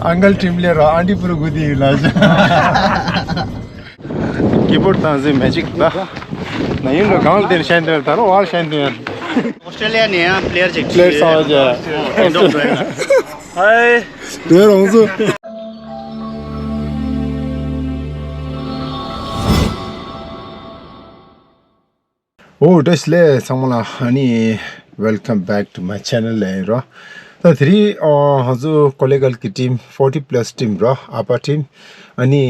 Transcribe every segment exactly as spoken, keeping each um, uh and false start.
ཨང་ཀལ་ཊིམ་ལས་རོ་ཨན་ཊི་པུ་རུ་གུ་དི་ཡི་ལ། ཀི་བོར་ཌི་དང་ཟི་མེ་ཇིག་ད། ན་ཡིན་རོ་གང་དེར་ཤན་དེར་ད་རོ་བར་ཤན་དེར། ཨོ་སི་ཀྲེ་ལི་ཡ་ནས་ཡང་པི་ལེ་ཡར་ཅིག་པི་ལེ་ཡར་སོང་བ་ཅིག་ཨེ་འགྲོ་འགྲོ་ཡ། ཧའི། དེ་རང་སོ། ཨོ་བཀྲ་ཤིས་བདེ་ལེགས་ཚང་མ་ལ། ཨ་ནི་welcome back to my channel ལབ་ཡིན་རོ། ད་དེ་རིང་ཨ་ང་ཚོ་ཀོ་ལི་གྷལ་གྱི་ཊིམ་ཕོར་ཊི་པི་ལ་སི་ཊིམ་རོ། ཨ་པ་ཊིམ། ཨ་ནི་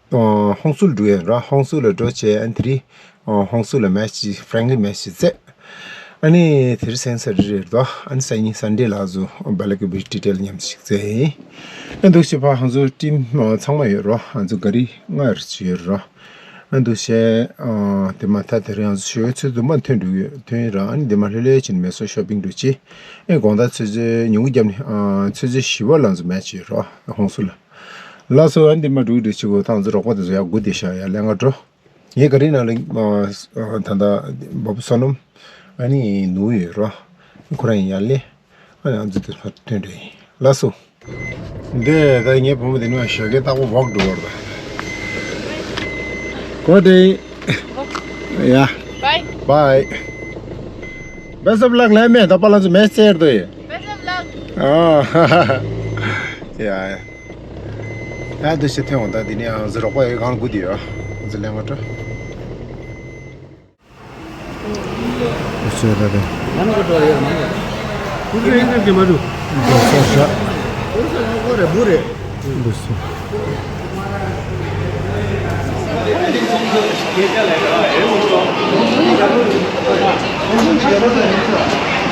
ཨ་ཧོང་སུལ་འགྲོ་ཡིན་རོ། ཧོང་སུལ་ལ་འགྲོ་བྱས་ཨ་ནི་དེ་རིང་ཨ་ཧོང་སུལ་ལ་མེ་ཆི་ཕ་རེན་ལི་མེ་ཆི་རྩེ། ཨ་ནི་དེ་རིང་སན་སེ་ཊར་ཌེ་རེད་དོ། ཨ་ནི་སང་ཉིན་སན་ཌེ་ལ་ཚོ་བ་ལ་ཀི་བི་ཊི་ཊི་ཨེལ་མཉམ་ཞིག་རྩེ་ཡིན། ཨ་འདུག་བྱས་ཕ་ང་ཚོ་ཊིམ་ཨ་ཚང་མ་ཡོད་རོ། ང་ཚོ་ག་རི་ལྔ་རེ་ཅིག་ཡོད་རོ། ཨ་འདུག་བྱས་ཨ་དེ་མ་ཐག་དེ་རིང་ང་ཚོ་ཞོ་ཚོད་དུ་མ་ཐོན་འགྲོ་ཡོད་ཐོན་ཡིན་ར། ཨ་ནི་དེ་མ་ལྷོད་ལྷོད་ཕྱིན་མེ་སོ་ཤོ་པིང་འགྲོ་ཅི། ཨེ་དགོང་དག་ཚོད་ཚོད་ཉུང་རྒྱབ་ནས་ཨ་ཚོད་ཚོད་བཞི་པ་ལ་ང་ཚོ་མེ་ཆི་ཡོད་རོ། ཧོང་སུལ་ལ། ལགས་སོ། ཨ་ནི་དེ་མ་འགྲོ་འགྲོ་ཅི་གོ་ད་ང་ཚོ་རོགས་པ་དེ་ཚོ་ཡར་སྒུག་བསྡད་ཤག་ཡར་ལས་ང་འགྲོ། ངའི་ག་རི་ནང་ལ་ཨ་ད་ལྟ་བ་བུ་བསོད་ནམས་ཨ་ནི་ནུ་ཡོད་རོ། ཁོ་རང་ཡིན་ཡར་ལས། ཨ་ནི་ང་ཚོ་དེ་ཕར་ཐོན་འགྲོ་ཡིན། ལགས་སོ། འདི་ད་ངའི་བུ་མོ་དེ་ནི་ཞོགས་ཀས་རྟག་པར་ཝོག་འགྲོ་བར་ད། གོ་དེ། ཡ། Bye. Bye. Best of luck ལབ་མེད་ད་པ་ལ་ཚོ་མེ་སེར་དུ་ཡི། Best of luck. ཨ་ཧ་ཧ་ཧ། ཡ་ཡ། ད་འདི་ཞིག་ཐོན་འོང་ད་འདི་ནས་ཨང་ཟི་རོགས་པ་ཡོད་གང་དགུ་དེ་ཡོད་ཨང་ཟི་ལེན་མ་སྤྲོ། ཨུ་ཚོས་ད་དེ། ཡང་གོ་ཏོ་ཡོད་མ་གོ། ཨུ་ཚོས་ཡང་གོ་མ་འདུག་ཨུ་ཚོས་ཤ། ཨུ་ཚོས་ཡང་གོ་རེ་བུ་རེ། འདུག་སེ།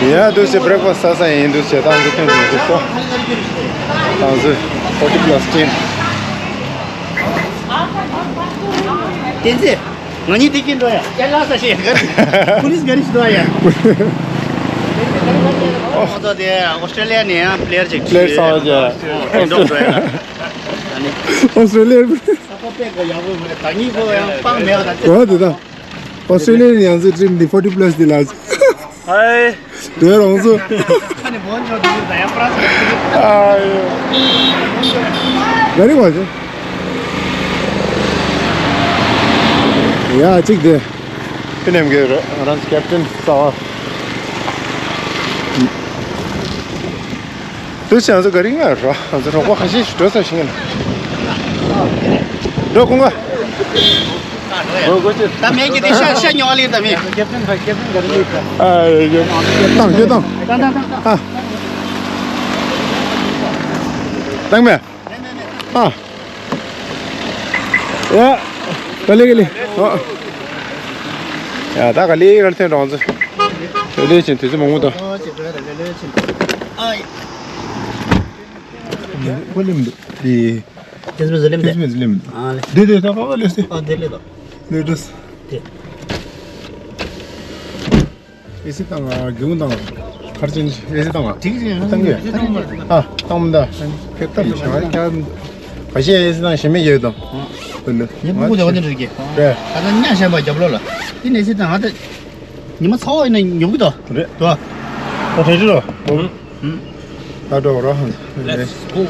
ཡ་འདུག་སེ་བྷི་རེག་ཕ་སི་ཟ་ས་ཡིན་འདུག་སེ་ཏང་ཙི་ཐོན་འདུག་སེ་སོ། ཏང་ཙི་ཕོར་ཊི་པི་ལ་སི་ཊིམ། བསྟན་འཛིན། ང་གཉིས་དེ་སྐྱིད་འགྲོ་ཡ། ཀྱ་ལ་ས་ཤེས་ག་རེ། པུ་ལིས་ག་རེ་ཞིག་འགྲོ་ཡ། ཨོ་ཙོ་དེ་ཨོ་སི་ཀྲེ་ལི་ཡ་ནས་ཡང་པི་ལེ་ཡར་ཅིག་པི་ལེ་ཡར་སོང་ཡ། ཨོ་འགྲོ་འགྲོ་ཡ། ཨ་ནི་ཨོ་སི་ཀྲེ་ལི་ཡ། ས་ཕོ་པད་གོ་ཡག་པོ་མ་རེད། ད་གཉིས་གོ་ཡང་སྤང་མེད་པ་ད་ཅི། ཨོ་དེ་ད། ཨོ་སི་ཀྲེ་ལི་ཡ་ཡང་ཚེ་ཊིམ་འདི་ཕོར་ཊི་པི་ལ་སི་འདི་ལ། ཧའི། དེ་རང་སོ། ཨ་ཡོ། ག་རེ་བ་ཟེ། ཡ་གཅིག་དེ། ཕི་ནེམ་གི་རང་ཀེབ་ཊན་ས་བ། དུ་ཅང་ཚོ་ག་རེ་ང་ར་ང་ཚོ་རོགས་པ་ཁ་ཤས་ཤིག་འགྲོ་ས་ཞིག་ཡིན་ན། འགྲོ་ཁོང་ག་ད་མེད་ཀྱི་དེ་ཤ་ཤ་ཉོ་ལི་ད་མེད། ཨ་ཡོད་ཡོད། བཏང་ཡོད་བཏང་། ཨ། བཏང་མེད། ཨ། ཡ། ག་ལེ་ག་ལེ། ཨ། ཡ་ད་ག་ལེ་ག་ལེ་ཐོན་གྲོང་ཚོ། ལེ་ལེ་ཕྱིན་དུས་ཚོད་མང་པོ་དང་། ཁོ་ལེམ་འདུག་དེ། ཁེ་སི་མེ་སི་ལེམ་འདུག་ཁེ་སི་མེ་སི་ལེམ་འདུག་ཨ་ལེ། དེ་དེ་ད་ག་ལེ་སེ། ཨ་དེ་ལེ་ད། ལེ་ཏུས། དེ། ཨེ་སི་བཏང་ང་། སྒེའུ་བཏང་ང་། ཁར་ཅན་ཨེ་སི་བཏང་ང་། ཅིག་ཅིག་བཏང་གི། ཨ་བཏང་མ་ད། ཁེ་ཏར་ཞང་ཁ། བ་ཤེ་ཨེ་སི་བཏང་ཞེ་མེད་ཡོད་དང་། དེ་ལེ། ཉིན་ཕུག་ཅག་བ་ནི་རིག་གི། རེད། ད་ད་ཉ་ཤན་པ་རྒྱབ་ལོ་ལ། དེ་ནས་ཨེ་སི་བཏང་ང་ད། ཉི་མ་ཚ་བ་ཡིན་ན་ཉོབ་གི་དོ། རེད། དོ། ད་རེད་རེད་རོ། ད་འགྲོ་རོ། Let's go.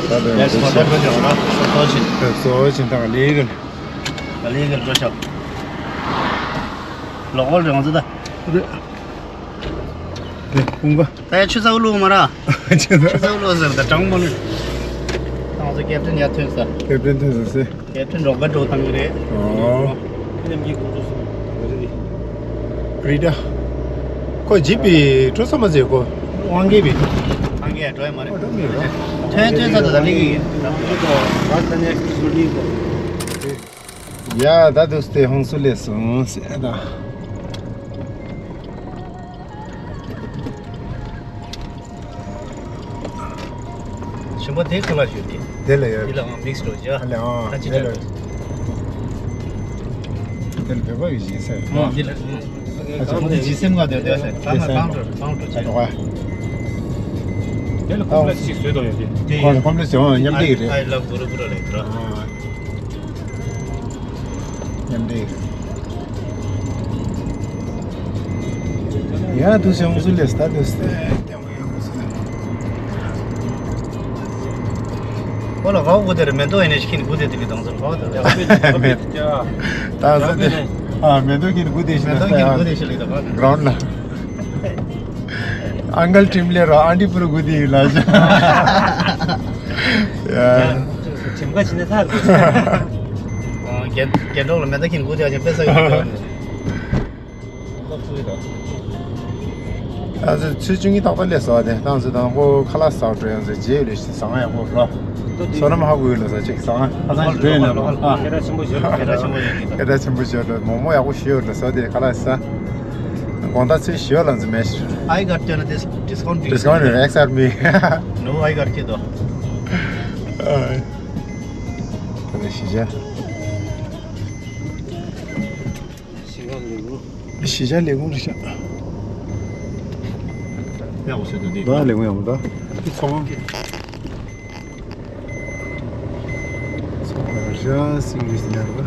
ད་འགྲོ་རོ། Let's go. ད་འགྲོ་རོ། སོ་ཆེན། སོ་ཆེན་དང་ལེ་གི། ལེ་གི་འགྲོ་ཤག་ལོག་པར་རེད་ང་ཚོ་ད། རེད། རེད་ཀུན་དགའ། ད་ཡ་ཆུ་ཚ་བོ་ལུག་མ་ར། ཆུ་ཚ་བོ་ལུག་ཟེར་ད་གྲང་མོ་ནི། ད་ང་ཚོ་ཀེབ་ཊན་ཡར་ཐོན་ས། ཀེབ་ཊན་ཐོན་ས་སེ། ཀེབ་ཊན་རོགས་པ་འགྲོ་བཏང་གི་རེད། ཨོ། རི་ད། ཁོ་ཇི་པི་འགྲོ་ས་མ་ཟེར་ཁོ། དབང་གིས་པི། དབང་གིས་འགྲོ་ཡ་མ་རེད། ཨོ་འགྲོ་མི་རོ། ཐོན་ཐོན་ས་ད་ད་ལི་གི། ཡ་ད་དུས་དེ་ཧོང་སུ་ལས་སོང་ཟེར་ད། ཞིམ་པོ་དེ་ཁ་ལག་ཞུ་དེ། དེ་ལ་ཡོད། དེ་ལ་ཨང་མིག་སི་འགྲོ་རྒྱ། ཨ་ལེ་ཨང་། ད་ཅི་དེ་ལ་ཡོད། དེ་ལ་བོད་པ་ཡོད་ཞིག་ཟེར། ཨང་དེ་ལ་ཨང་། ཨ་ཅི་ཁོང་ཚོ་ཇི་སེམས་ང་དེ་དེ་ཟེར། ད་ང་ཁང་འགྲོ་ཁང་འགྲོ་ཆ་འགྲོ་ག་དེ་ལ་ཀོམ་པི་ལེགས་ཅིག་བཟོས་དོ་ཡོད་དེ། དེ་ཁོང་ཚོ་ཀོམ་པི་ལེགས་ཡོང་མཉམ་འདྲེས་རེད། ཨའི་ལབ་གུ་རུ་གུ་རུ་ལེགས་འགྲོ། ཨ། མཉམ་འདྲེས། ཡ་དུ་ཞང་སུ་ལས་ད་དུ་སྟེ། ཁོ་ལ་གའོ་གུ་དེ་རེད། མེ་ཏོག་ཡིན་ནས་ཤི་ཁིན་གུ་དེ་དེ་གི་དང་ཟེར་གོ་དེ། མེ་ཏོག་གིན་གུ་དེ་ཤི་ལ་ད་གོ། ག་རའུན་ཌ་ལ། ཨང་ཀལ་ཁྲིམ་ལས་རོ་ཨན་ཊི་པུ་རུ་གུ་དེ་ཡིན་ལ་ཤ། ཁྲིམ་ག་ཕྱི་ནས་ཐར། རྒན་རྒན་གྲོགས་ལ་མེ་ཏོག་གིན་གུ་དེ་ཨ་ཅན་དཔེ་ས་ཡོད་གི། ཨ་ཙི་ཚོད་བཅུ་གཉིས་ཏག་ཏག་སླེབས་སོང་། དེ་ཏང་ཙི་དང་པོ་ཁ་ལག་ཟ་འགྲོ་ཡང་ཙི་རྗེས་ལས་ཤི་ཟ་ང་ཡག་པོ་རོ། བསོད་ནམས་ཧ་གོ་ཡོད་ལ་ཟ་ཅིག་ཟ་ང་ཁ་སང་ཞིག་འགྲོ་ཡིན་ལ། ཨ། སྐད་གྲགས་ཆེན་པོ་ཞིག་སྐད་གྲགས་ཆེན་པོ་ཞིག་སྐད་གྲགས་ཆེན་པོ་ཞིག་ལ་མོག་མོག་ཡག་པོ་ཞིག་ཡོད་ལ་ཟ། དེ་ཁ་ལག་ཟ། དགོང་དག་ཚོད་ཞིག་ཡོད་ལ་ཙི་མེད་ཤི། I got you know this discount. Discount, accept me. No, I got you though. ཨ། ད་ནི་ཤི་བྱ། གཞིས་ཆགས་ལས་ཁུངས་རེད་ཤག་ཡག་པོ་བཟོས་འདུག་འདི། ད་ལས་ཁུངས་ཡག་པོ་འདུག་འདི་ཚོང་ཁང་། ཚོང་ཁང་ར་སིང་རི་སི་ཉར་བ།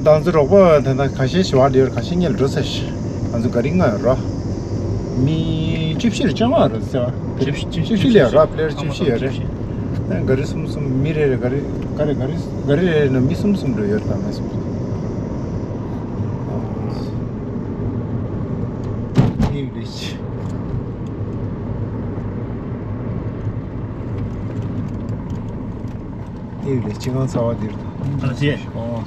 ང་ཚོ་རོགས་པ་ད་ལྟ་ཁ་ཤས་ཞུ་བ་ལེར་ཁ་ཤས་ཉལ་འགྲོ་ཚར་ཤག་ང་ཚོ་ག་རེ་ལྔ་ཡོད་ར། མི་བཅུ་བཞི་རེད། བཅོ་ལྔ་རེད་ཟེར་བ། བཅུ་བཞི་བཅུ་བཞི་ལས་ར། པི་ལེར་བཅུ་བཞི་ཡོད་རེད། ག་རེ་གསུམ་གསུམ་མི་རེ་རེ་ག་རེ་ག་རེ་ག་རེ་ག་རེ་རེ་ན་མི་གསུམ་གསུམ་འགྲོ་ཡོད་རེད། ད་མི་གསུམ་གསུམ། ཨེ་ལེ་ཆི། ཨེ་ལེ་ཆི་ཁང་ཚ་བ་འདིར་དང་། ཨ་ཅེ། ཨོ།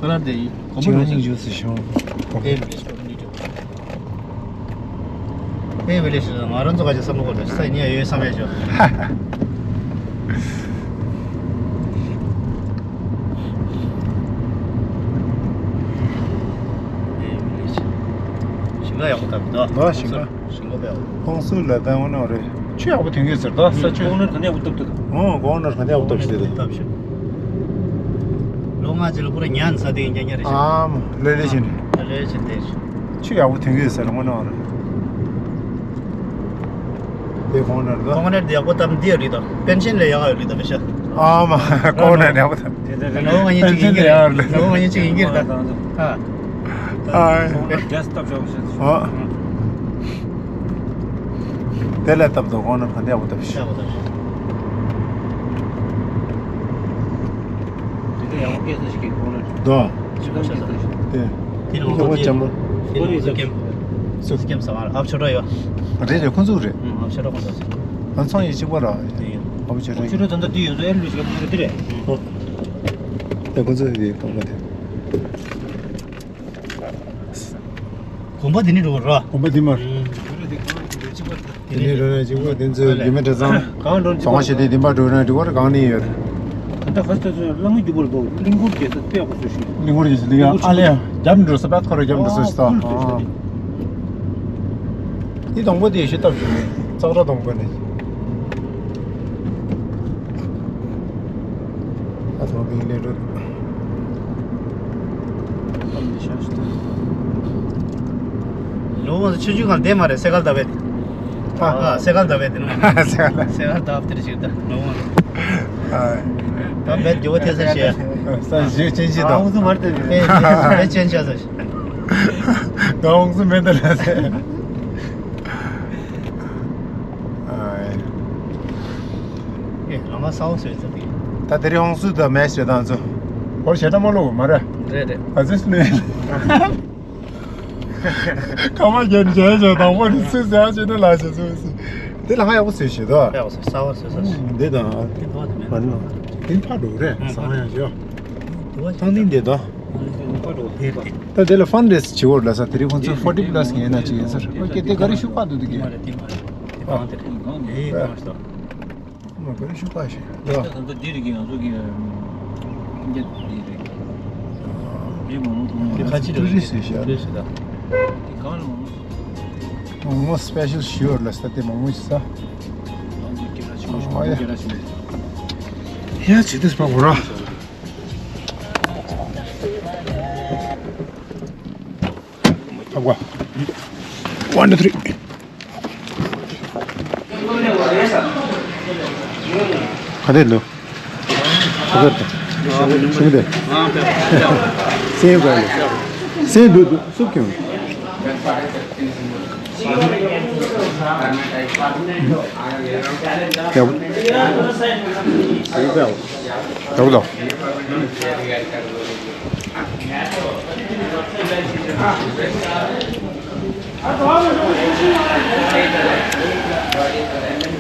ཁོ་རང་དེ་ཡིན། ཁོ་མོ་ཅི་ཁང་ཡིན་ཞུ་སི་ཤོང་། ཨེ་ལེ་ཆི། ཨེ་བེ་ལེ་ཤི་ང་རང་ཚོ་ག་ཅི་བསམ་བློ་འཁོར་ས་ཉེ་ཡོད་བསམ་ཡས་ཅོ། ཞིང་ཁ་ཡག་པོ་བཏབ་འདུག་ང་ཞིང་ཁ། ཞིང་ཁ་བས། ཧོང་སུ་ལ་བཏང་བ་ནོ་རེད། ཆུ་ཡག་པོ་ཐོན་གྱི་ཟེར་ད་ས་ཆུ། གོང་ནར་ག་ནས་ཡག་པོ་བཏབ་འདུག་ཨོ་གོང་ནར་ག་ནས་ཡག་པོ་བཏབ་ཤི་རེད། ལོ་ལྔ་ཅིག་ལ་པུ་ར་ཉན་ས་དེ་ཡིན་རྐྱང་རྐྱང་རེད་ཤག་ཨམ་ལེ་ལེ་བཞིན། ལེ་ལེ་བཞིན་དེ། ཆུ་ཡག་པོ་ཐོན་གྱི་ཡོད་ཟེར་ལ་དངོས་གནས་རེད། དེ་གོང་ནས་རེད། གོང་ནས་དེ་ཡག་པོ་བཏབ་འདི་ཡོད་རེད་དོ། པེན་ཤན་ལས་ཡག་ཡོད་རེད་དོ་བེ་ཤ། ཨ་མ་གོང་ནས་ཡག་པོ་བཏབ། དེ་ལོ་ལྔ་ཉིས་ཅིག་ཡིན་གྱི་རེད། ལོ་ལྔ་ཉིས་ཅིག་ཡིན་གྱི་རེད་ད། ཨ། ཨ། ཌེ་སི་ཊོབ་ཅོག་ཤེས། ཨ། དེ་ལས་བཏབ་དོ་གོང་ནས་ག་འདི་ཡག་པོ་བཏབ་ཤི། ཡག་པོ་བཏབ་ཤི། དེ་ལས་ཡག་པོ་སྐྱེས་ས་ཞིག་གི་གོང་ནས། དོ། ཅི་གང་ཤེས་ས་ཞིག་དེ། དེ་ནང་ལོ་ལྕམ་མོ། དེ་ནང་སུ་ཀེམ། སུ་ཀེམ་ས་མར་ཨབ་ཆོ་འདྲ་ཡོད། རེད་རེད་ཁོང་ཚོ་རེད། ཨབ་ཆོ་འདྲ་ཁོང་ཚོ་རེད། ང་ཚོང་ཡིན་གཅིག་པ་ར། དེ་ཡིན། ཨབ་ཆོ་འདྲ་ཆོ་འདྲ་ད་ལྟ་དུས་ཡོད་ཚོ་ཨེ་ལུས་ཞིག་ཁོང་ཚོ་དེ་རེད། དེ་ཁོང་ཚོ་དེ་གང་ག་དེ། གོམ་པ་དེ་ནི་འགྲོ་ར། གོམ་པ་དེ་མར། དེ་ནི་ར་ར་གཅིག་པ་དེ་ཚོ་རྒྱུ་མེད་འདྲ་ཚང་། གང་འགྲོ་ཚོང་བ་ཞེ་དེ་དེ་མར་འགྲོ་ན་འགྲིག་པ་ར་གང་ནས་ཡོད། ད་ལྟ་ཧ་སྟོད་ཚོ་གླང་གི་རྒྱུ་བོར་འདུག་གླིང་སྐོར་རྒྱལ་ས་དཔེ་ཡག་པོ་བཟོས་ཤིང་། གླིང་སྐོར་རྒྱལ་ས་ལི་ཡང་ཨ་ལེ་ཡང་རྒྱབ་འགྲོ་ས་པད་ཁོ་ར་རྒྱབ་འགྲོ་ས་ཞིག་ཏོ། འདི་དང་པོ་དེ་ཤི་སྟབས་ཞིག་ནས་ཙག་ར་དང་པོ་ནས། ཨ་ཐོག་པའི་ལས་རོ། ལོ་ངོ་ཆུ་ཆུ་གང་བསྡད་མ་རེད་སེ་གལ་ཟླ་བའི་དེ། ཨ་སེ་གལ་ཟླ་བའི་དེ་ནོ། སེ་གལ་སེ་གལ་ཟླ་བ་དེར་ཞིག་ད་ལོ་ངོ། ཨ་ད་བེད་རྒྱུ་བ་ཐེ་ས་ཤེ། ས་ཞིག་ཅན་ཤི་ད། ཨང་སུ་མར་དེ་བེད་ཅན་ཤ་ས་ཤེ། ད་ཨང་སུ་མེད་ད་ལ་སེ། ཨེ། ལམ་ས་འོག་སོད་ཚ་དེ། ད་དེ་རིང་ཧོང་སུ་དང་མེ་ཞེ་དང་ཚོ། ཧོར་ཞེ་དྲག་མ་ལོ་མ་རེད། རེད་རེད། ཨ་ཙི་སུ་ལོས། ཁ་མ་རྒྱན་བྱས་བྱས་དང་པོ་ནི་སུ་ཟེར་བྱས་ནི་ལ་ཞེ་ཚོ་སི། དེ་ལ་ཧ་ཡག་པོ་སོད་ཞེ་དོ། ཡག་པོ་སོད་ས་བར་སོད་ས་སོད། འདི་དང་། དེ་དོ་དེ་མེད། མ་ནོ། དེ་ཕ་འགྲོ་རེད་ས་ཡང་ཞོ། ཐང་ནི་འདི་དོ། ད་དེ་ལ་ཕན་རེས་བྱེད་འོར་ལ་ས་དེ་རིང་ཁོང་ཚོས་ཕོར་ཊི་པི་ལ་སི་ཡིན་ན་ཅི་ཡིན་ཟེར། ཨོ་ཀེ་དེ་ག་རེ་ཤུགས་ཁག་འདུག་དེ་གི། ཨ། ཨ། ག་རེ་ཤུགས་ཁག་ཞིག་ཡ། ད་ལྟ་འདི་རིགས་ཀྱི་ང་ཚོ་གི་ཁྱིམ་རྒྱུད་འདི་རེད། འདི་མང་པོ་ཐུག་མོ་རེད། ཁ་ཅིག་ཏུ་རིས་ཞིག་ཞིག་རེད་ཞེ་ད། འདི་གང་ལ་མང་པོ། མང་པོ་སི་པེ་ཤལ་ཞུ་ཡོད་ལ་ས་དེ་མང་པོ་ཞིག་ས། ང་ཚོ་སྐད་གྲགས་ཆེན་པོ་ཞིག་ཨ་ཡ། སྐད་གྲགས་ཆེན་པོ་ཞིག་ཡ་ཇི་ཏུས་པ་གོ་ར། ཐབ་ག One, two, three. ག་དེ་འདུག་ག་དེ་འདུག་ཤིང་དེ། སེན་ག་ལེ། སེན་འདུག་འདུག་སུབ་ཀྱང་། ཡག་པོ་འདུག་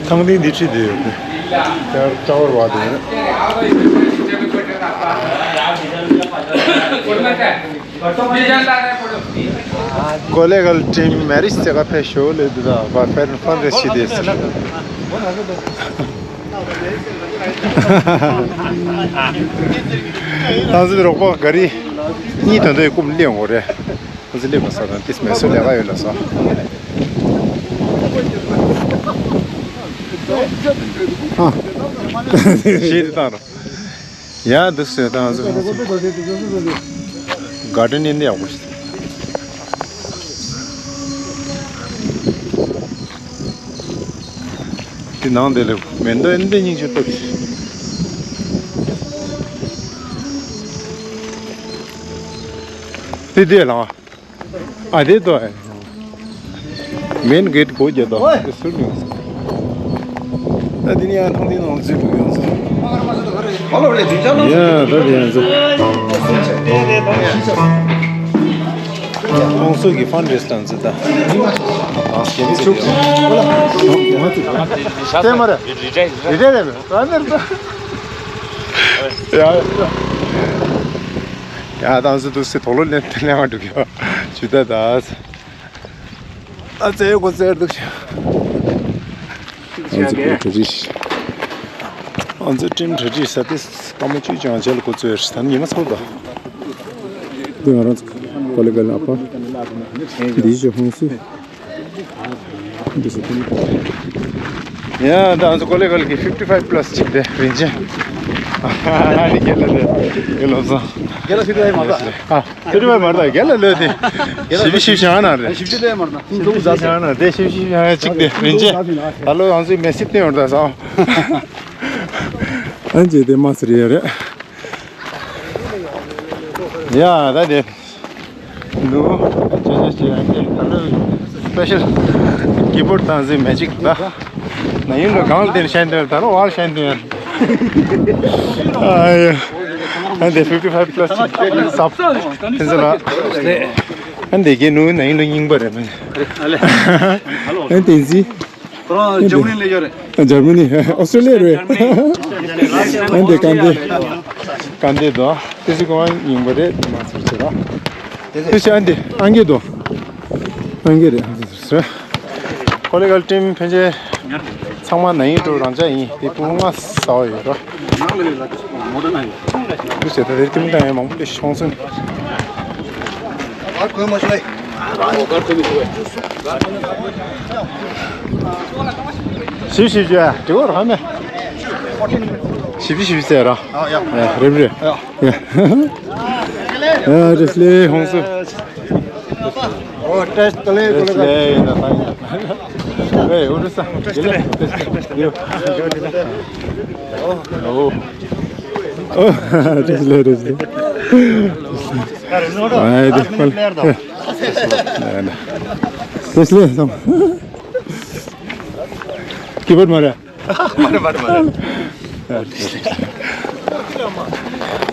ཐང་ལྡིང་འདི་ཁྲིད་དེ་ཡོད་གི་ཀྲ་ཀྲ་བར་བ་དེ་ཡོད། ཀོ་ལེ་གལ་ཊིམ་མེ་རིཇ་རྩེ་ཁ་ཕེབས་ཤོག་ལེ། འདི་དག་བར་ཕེབས་ཕན་རེ་ཞིག་དེ་ཟེར། ད་ཚོད་རོགས་པ་ག་རེ་གཉིས་དོན་དུ་ཡི་རྐུབ་སླེབས་འོང་རེད། ཨ་ཙི་སླེབས་པ་ས་དང་ཏིས་མེ་སོ་ལས་ཀ་ཡོད་ལ་ས། ཨ། ཤེས་དེ་བཏང་རོགས། ཡ་འདུག་སེ་བཏང་ཚོ། ག་ཏྲེན་ནི་འདི་ཡག་པོ་ཞིག་དེ་ནང་དེ་ལ་མེ་མདའ་འདི་སྙིང་རྗེ་སྟོབས་ཤིག་དེ་དེ་ལ། ཨ་དེ་ཏོ། མེན་གེ་ཊི་སྒོ་རྒྱག་དོ། དེ་ཟུར་ནས། ད་དེ་ནས་ཡང་ཐང་དེ་ནང་འཛུལ་འགྲོ་ཡོང་ཚོ། ཡ་ད་དེ་ཡང་ཚོ། ཧོང་སུ་གི་ཕན་རེ་སི་ཊེན་ཊི་ད། ཨ་སྐྱེ་ཚིག་ཡོད། ལྟད་མ་རེད། རི་ཊ་ཡར་རེད། རི་ཊ་ཡར་རེད། ཡ། ཡ་ད་ཚོ་འདུག་སེ་དོག་ལོ་ལེན་ལེན་མ་འགྲོ་གི་ཡོད། ཇུ་ད་ད། ཨ་ཙེ་གོ་ཙེར་འདུག་ཤག་ཨ་ཙེ་གོ་ཙེར་རིས། ཨ་ཙེ་ཊིམ་གྲ་སྒྲིག་ས་དེ་སྐར་མ་བཅུ་ཅང་རྗེས་ལ་གོ་ཙེར་ད་ནི་ཉི་མ་ཚོགས་པ། འདི་ང་རང་ཚོ་ཀོ་ལེ་གལ་ཨ་ཕ། འདི་ཞོ་ཧོང་སུ། འདི་ཞོ་ཀོ་ལེ་གལ། ཡ་ད་ང་ཚོ་ཀོ་ལེ་གལ་གི་ཕིབ་ཊི་ཕའིབ་པ་ལ་སི་ཅིག་དེ་རིན་ཆེན། ཨ་ནི་རྒན་ལགས་དེ་རྒན་ལགས་སོང་། རྒན་ལགས་ཕིབ་ཊི་ཕའིབ་མ་རེད། ཨ། ཁྱོད་མ་མར་ད་རྒན་ལ་ལོས་ཏེ། ཞིབ་ཞིབ་བྱང་ན་རེད། ཞིབ་ཞིབ་ལས་མར་ན། ཞིབ་ཞིབ་བྱང་ན་དེ་ཞིབ་ཞིབ་བྱང་ཅིག་དེ་རིན་ཆེན། ད་ལོ་ང་ཚོའི་མེ་སིབ་ཏེ་ཡོང་ད་སོང་། ཨན་ཅེ་དེ་མ་སི་རེད་རེད། ཡ་ད་དེ། ནུ། ཅེ་ཅེ་ཅེ་ཨན་ཅེ་ད་ལོ་སི་པེ་ཤལ་ཀི་བོར་ཌི་དང་ཟི་མེ་ཇིག་ད། ན་ཡིན་ལ་གང་ལ་དེར་ཤན་དེར་ད་ལོ་བར་ཤན་དེར། ཨ་ཡ། ཨ་འདི་ཕིབ་ཊི་ཕའིབ་པ་ལ་སི་ཅིག་སབ་ཕན་ཚུན་ལ། ཨ་འདི་གི་ནུ་ན་ཡིན་ལ་རྙིང་པ་རེད་མིན། ཨ་འདི་ཟི། ཁོ་རང་འཇར་མ་ནི་ལ་ཡོད་རེད། འཇར་མ་ནི་ཨོ་སི་ཊྲེ་ལི་ཡ་རེད། ཨ་འདི་ཀན་ཏེ། ཀན་ཏེ་དོ། དེ་སི་ཀོ་རྙིང་པ་རེད་མ་ཚར་ཚེ་ར། དེ་སི་ཨ་འདི་ཨང་ཀེ་དོ། ཨང་ཀེ་རེད་ཨང་ཀེ་ཟེར། ཀོ་ལེ་གལ་ཊིམ་ཕན་ཆད་ཚང་མ་ན་ཡིན་འགྲོ་རང་ཅག་ཡིན་དེ་ཕྲུ་གུ་ལྔ་ཟ་བ་ཡོད་རོ། ནང་ལ་ཡོད་ལ་མོ་ཊ་ནང་ཡོད། འདུག་ཟེར་ད་དེར་ཐིམ་དང་ཡང་མང་པོ་ལས་ཤོང་སོང་། ཨ་གོས་མ་ཤོད། ཞིབ་ཞིབ་བྱས་འགྲིག་གོ་ར་མེ། ཞིབ་ཞིབ་བྱས་ར། ཨ་ཡ། རེམ་རེ། ཨ་ཡ། ཨ་ཏེ་སི་ལེ་ཧོང་སུ། ཨོ་ཏེ་སི་ལེ་ཏེ་སི་ལེ་ཡིན་ན་ད་ཡིན་ན། ཝེ་ཨུ་རུ་ས། ཏེ་སི་ལེ་ཏེ་སི་ལེ། ཨོ་ཏེ་སི་ལེ་ཏེ་སི་ལེ། ཨ་ཏེ་སི་ལེ། ཏེ་སི་ལེ་སམ། ཀི་བོར་ཌི་མ་རེད། མ་རེད་མ་རེད་མ་རེད།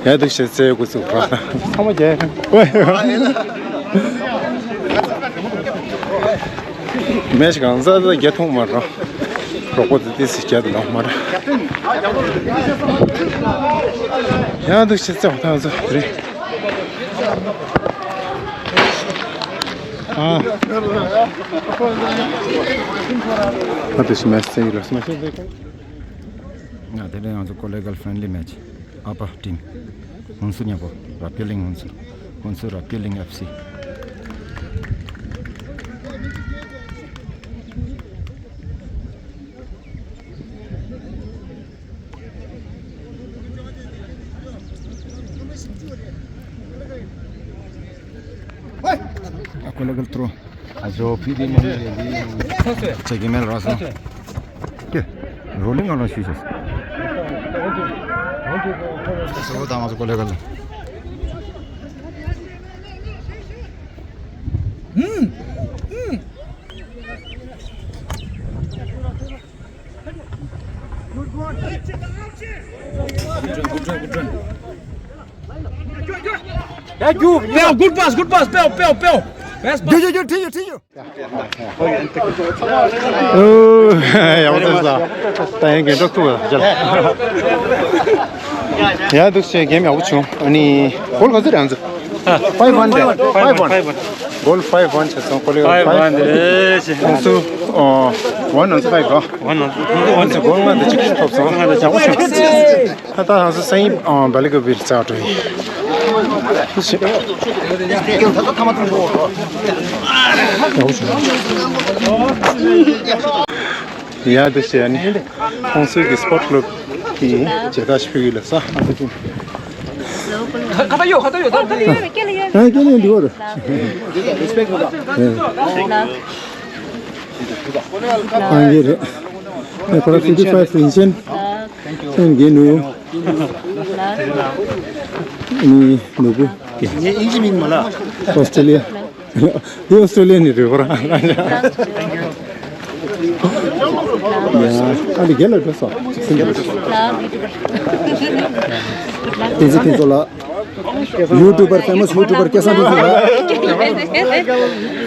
ཡ་འདུག་བྱས་ཚེ་དགུ་ཚུགས་པ། ཚང་མ་རྒྱལ་ཁང་། ཝེ། མེ་ཞིག་གང་ཟག་ད་རྒྱལ་ཐོང་མ་རེད། གྲོགས་པོ་དེ་ཏི་སི་རྒྱལ་དུ་ལོག་མ་རེད། ཡ་འདུག་བྱས་ཚེ་འོ་ཐང་ཚོ་རེད། ཨ། ཨ་ཏི་སི་མེ་སི་ཡི་ར་སི་མ་ཤེས་ཟེར། ང་དེ་རིང་ང་ཚོ་ཀོ་ལེ་གལ་ཕྲེན་ལི་མེ་ཆི་ཨ་པ་ཊིམ་ཧོན་སུར་མཉམ་པོ་ར་པི་ལིང་ཧོན་སུར་ཧོན་སུར་ར་པི་ལིང་ཨེཕ་སི། ཨ་ཀོ་ལེ་གལ་ཐྲོ། ཨ་ཇོ་ཕི་དི་མ་ནི་རེ་ལི། ཅེ་གི་མེལ་ར་སོ། ཀེ། རོ་ལིང་ང་ལ་ཤུ་ཤ། སོ་ད་ང་ཚོ་ཀོ་ལེ་གལ། ཧུམ། ཧུམ། ཡ་རྒྱུག་ཡ། Good pass, good pass. སྤེལ་སྤེལ་སྤེལ། Best pass. རྒྱུག་རྒྱུག་རྒྱུག་ཁྲིད་རྒྱུག་ཁྲིད་རྒྱུག་ཨོ། ཡག་པོ་བཏང་སོང་། ད་ཡང་རྒན་གྲོགས་ཐུག་ཡ། ཡ་འདུག་སེ་གེམ་ཡག་པོ་བྱུང་། ཨ་ནི་གོལ་ག་ཚོད་རེད་ང་ཚོ། Five one རེད། Five one. གོལ་five one བྱས་སོང་། གོལ་five one རེད། ཁོང་ཚོ་one ང་ཚོ་five རེད། One ང་ཚོ་གོལ་ལྔ་དང་གཅིག་ཐོབ་སོང་། ཡག་པོ་བྱུང་། ད་ལྟ་ང་ཚོ་སང་ཉིན་ཨ་བལ་ཀོབ་ལ་རྩེད་གྲ་ཡིན། ཡ་དེ་བྱས་ནས་ཁོང་ཚོའི་གི་སྤོར་ཊི་ཀླབ་ཀྱི་མཇལ་ཁ་ཞུ་གི་ལ་ས་ཨ་ཙི་ཅུང་། ཁ་ཏ་ཡོད། ཁ་ཏ་ཡོད། ད་ད་ད། ཨ་ཀྱེ་ལེ་འདི་བར། ཨ་ཡེ་རེད། ཨ་ཁོ་ར་fifty five རིན་ཆེན། ཁྱོད་རྒན་ནུ། ནི་ནུ་བུ། ངའི་ཨིན་ཇི་མིང་མ་ལ། ཨོ་སི་ཀྲི་ལི་ཡ། འདི་ཨོ་སི་ཀྲི་ལི་ཡ་ནས་རེད་པ། ཡ། ཨ་འདི་རྒན་ལགས་འགྲོ་སོང་། བསྟན་འཛིན་ཕུན་ཚོགས་ལགས། ཡུ་ཊུབ་པར་ཕེ་མ་སི་ཡུ་ཊུབ་པར་སྐལ་བཟང་ཕུན་ཚོགས་ལགས།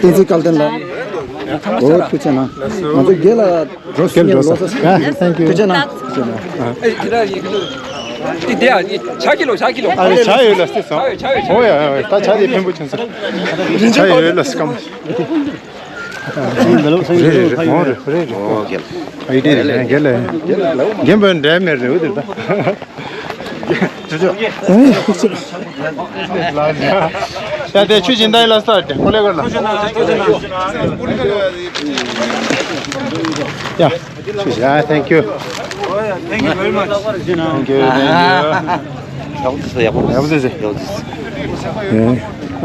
བསྟན་འཛིན་སྐལ་ལྡན་ལགས། འོ་ཐུགས་རྗེ་གནང་། ང་ཚོ་རྒན་ལགས། རོ་སི་ཉན་ལོ་སོ། ཨ་thank you། ཐུགས་རྗེ་གནང་། ཐུགས་རྗེ་གནང་། ཨ་དེ་ལ་ཡིན། དེ་དེ་ཡ་ནི་ཇ་ཁྱི་ལོ། ཇ་ཁྱི་ལོ། ཨ་ནི་ཇ་ཡོད་ལ་སི་སོང་། ཇ་ཡོད། ཇ་ཡོད། ཨོ་ཡ་ཡ། ད་ཇ་དེ་ཕན་པོ་ཆེན་སོང་། ཇ་ཡོད་ལ་སི་ཀམ། རེད་རེད་རེད། མོ་རེད་རེད་རེད། ཨ་ཡི་དེ་རེད། རྒན་ལགས། རྒན་པ་འདྲ་མེད་རེད་འོ་དེ་ད། ཡ་དེ་ཆུ་སྦྱིན་བདག་ཡིན་ལ་སྟོད་དེ་ཁོ་ལེ་གར་ལ། ཡ། ཆུ་སྦྱིན། Thank you. Thank you very much. Thank you, thank you. ཡག་པོ་བྱས་སོང་། ཡག་པོ་བྱས་སོང་། ཡག་པོ་བྱས་སོང་། ཡ། ཨ།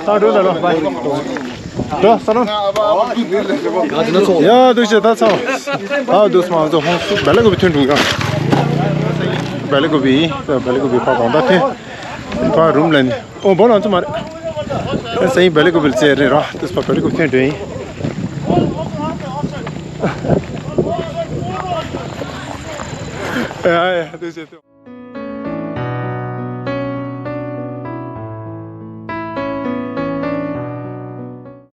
ད་འགྲོ་ད་ལོ། འགྲོ་ས་ལོ། ཡ་འདུག་བྱས་ད་ཚར། ཨ་འདུག་སེ་མ་ཚོ་ཧོང་སུ་བལ་ཀོབ་ཐོན་འགྲོ་ཡ། བལ་ཀོབ་ཕ་གང་ད་ཐོན། ཕ་རུམ་ལ་ནི། ཨོ་བོ་ལང་ཚོ་མ་རེད། སང་ཉིན་བལ་ཀོབ་ལ་རྩེད་རེད་ར། དུས་པ་བལ་ཀོབ་ཐོན་འགྲོ་ཡིན། ཨ་ཡ་དུས་ཚོད།